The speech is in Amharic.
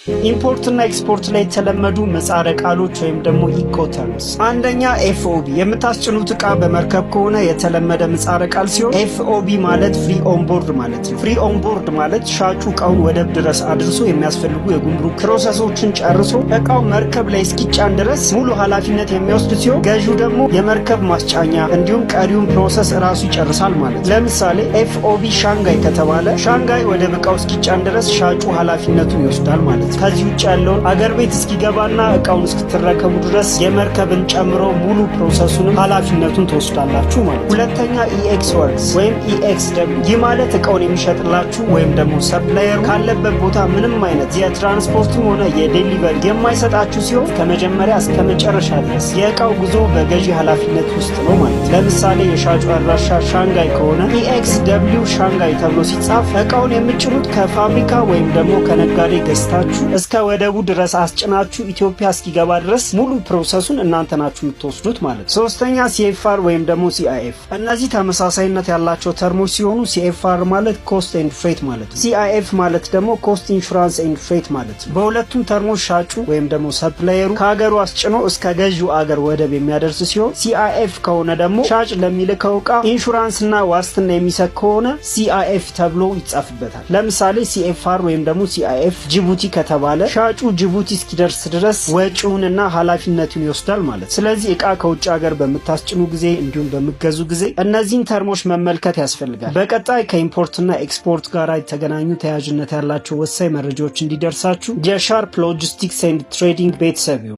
Import ና ኤክስፖርት ላይ የተለመዱ ምህጻረ ቃሎች ወይም ደግሞ Incoterms። አንደኛ FOB፣ የምታስጭኑት ዕቃ በመርከብ ከሆነ የተለመደ ምህጻረ ቃል ሲሆን FOB ማለት free on board ማለት ነው። Free on board ማለት ሻጩ ዕቃውን ወደብ ድረስ አድርሶ የሚያስፈልጉ የጉምሩክ process ኦችን ጨርሶ ዕቃው መርከብ ላይ እስኪጫን ድረስ ሙሉ ኃላፊነት የሚወስድ ሲሆን ገዢው ደግሞ የመርከብ ማስጫኛ እንዲሁም ቀሪውን process እራሱ ይጨርሳል ማለት ነው። ለምሳሌ FOB ሻንጋይ ከተባለ ሻንጋይ ወደብ ዕቃው እስኪጫን ድረስ ሻጩ ኃላፊነቱን ይወስዳል ማለት ነው። ከዚህ ውጭ ያለውን አገር ቤት እስኪገባና እቃውን እስክትረከቡ ድረስ የመርከብን ጨምሮ ሙሉ process ኡንም ኃላፊነቱን ትወስዳላችሁ ማለት ነው። ሁለተኛ EX Works ወይም EXW። ይህ ማለት እቃውን የሚሸጥላችሁ ወይም ደግሞ supplier ኡ ካለበት ቦታ ምንም አይነት የትራንስፖርትም ሆነ የ delivery የማይሰጣችሁ ሲሆን ከመጀመሪያ እስከ መጨረሻ ድረስ የእቃው ጉዞ በገዢ ኃላፊነት ውስጥ ነው ማለት ነው። ለምሳሌ የሻጩ አድራሻ ሻንጋይ ከሆነ EXW ሻንጋይ ተብሎ ሲጻፍ እቃውን የምትጭኑት ከፋብሪካ ወይም ደግሞ ከነጋዴ ገዝታችሁ እስከ ወደቡ ድረስ አስጭናችሁ ኢትዮጵያ እስኪገባ ድረስ ሙሉ process ኡን እናንተ ናችሁ የምትወስዱት ማለት ነው። ሶስተኛ CFR ወይም ደግሞ CIF። እነዚህ ተመሳሳይነት ያላቸው term ኦች ሲሆኑ CFR ማለት cost and freight ማለት ነው። CIF ማለት ደግሞ cost insurance and freight ማለት ነው። በሁለቱም term ኦች ሻጩ ወይም ደግሞ supplier ኡ ከሀገሩ አስጭኖ እስከ ገዢው አገር ወደብ የሚያደርስ ሲሆን CIF ከሆነ ደግሞ ሻጭ ለሚልከው እቃ ኢንሹራንስና ዋስትና የሚሰጥ ከሆነ CIF ተብሎ ይጻፍበታል። ለምሳሌ CFR ወይም ደግሞ CIF ጅቡቲ ከተባለ ሻጩ ጅቡቲ እስኪደርስ ድረስ ወጪውንና ኃላፊነቱን ይወስዳል ማለት። ስለዚህ እቃ ከውጭ ሀገር በምታስጭኑ ጊዜ እንዲሁም በምትገዙ ጊዜ እነዚህን term ኦች መመልከት ያስፈልጋል። በቀጣይ ከ import ና export ጋር የተገናኙ ተያያዥነት ያላቸው ወሳኝ መረጃዎች እንዲደርሳችሁ የሻርፕ Logistics and Trading ቤተሰብ ይሁኑ።